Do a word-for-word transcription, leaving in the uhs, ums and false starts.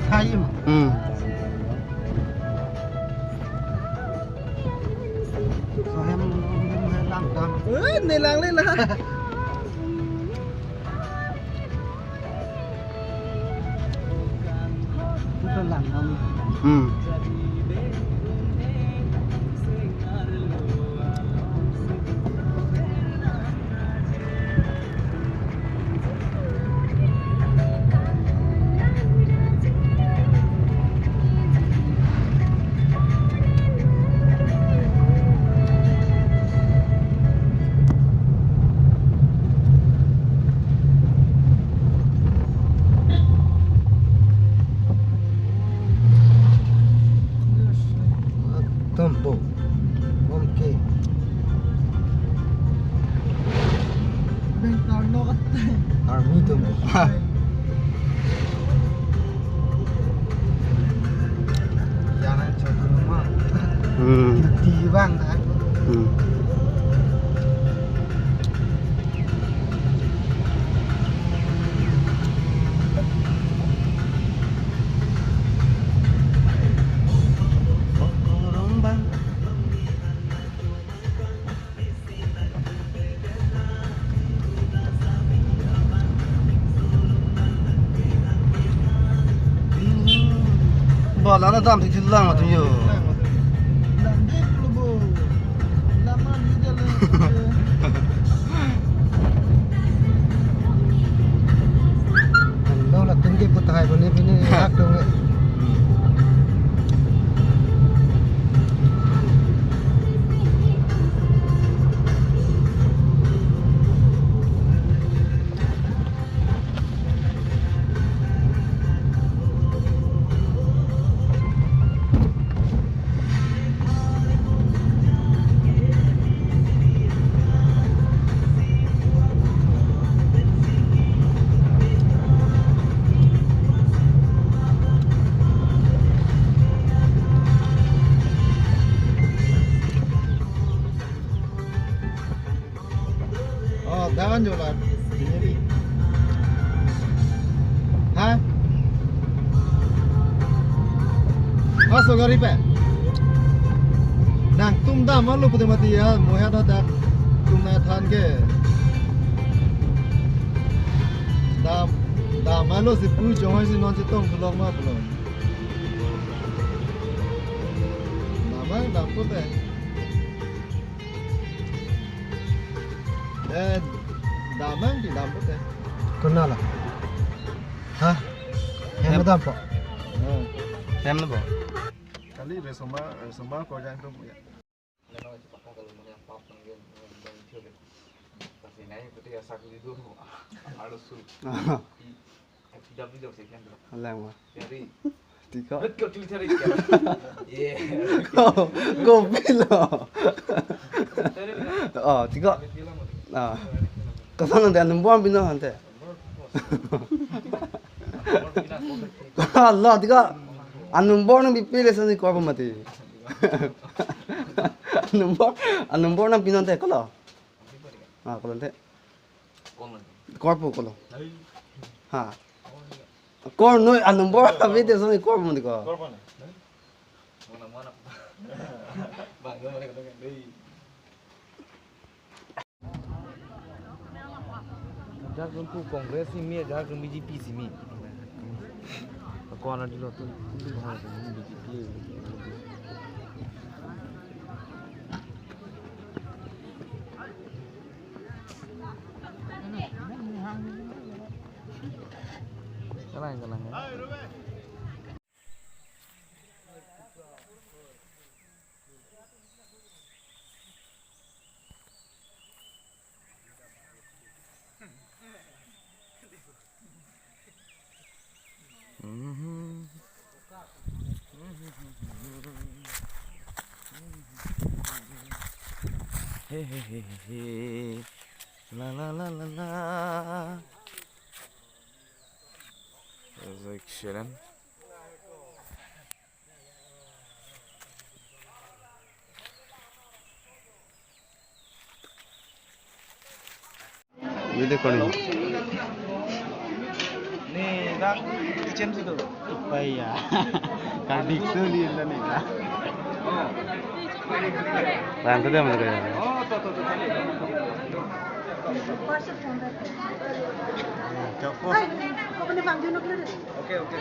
Thai ma. Hmm. So hem, hem, hem lang dam. Eh, ne lang le la. Ito lang ang Hmm. Tampo. Om ke. Beng tarlo kat. Army tum. Jana chok ma. Hmm. Di bang. Hmm. Ba, la na dam thik thik lang atum yo. Lo latum ke puthai boni bini hak dong. Oh, dan jo la. Ha? Aso gari pe. Nangtum dam alo pute mati ya, moya da dak tum na than ke. Dam, dam alo si pu chong si non si tong kelok ma pulo. Nama dam pute. Eh, damang di dam pute. Kunala. Ha? Hem Hem. Dam po. Hmm. Hem na po. Kali resoma, resoma ko jang tum ya. Aha. Alang ma. Tiko. Kopi lo. Oh, tiko. Ah. Koson ante number pino ante. Allah, tiko. Anumber nangpipe le soni ko mati. Number, anumber nangpino ante kolo. Ah, kolo ante. Korpo kolo. Ha. Kor noi anumber avi te soni korpo mati ko. Ajahak tum pu Congress si me, ajahak tum B J P si me. Ko-an adilo tum, tum tum ha tum B J P. Kalang, kalang, ya. Hey, hey, hey, hey, hey. La, la, la, la, la. There's like shit in. Video calling. Ni dak kitchen situ. Paya. Kardik tu ni la ni la. Rang tu dia mana kaya? Oh, to to to. Oke, oke.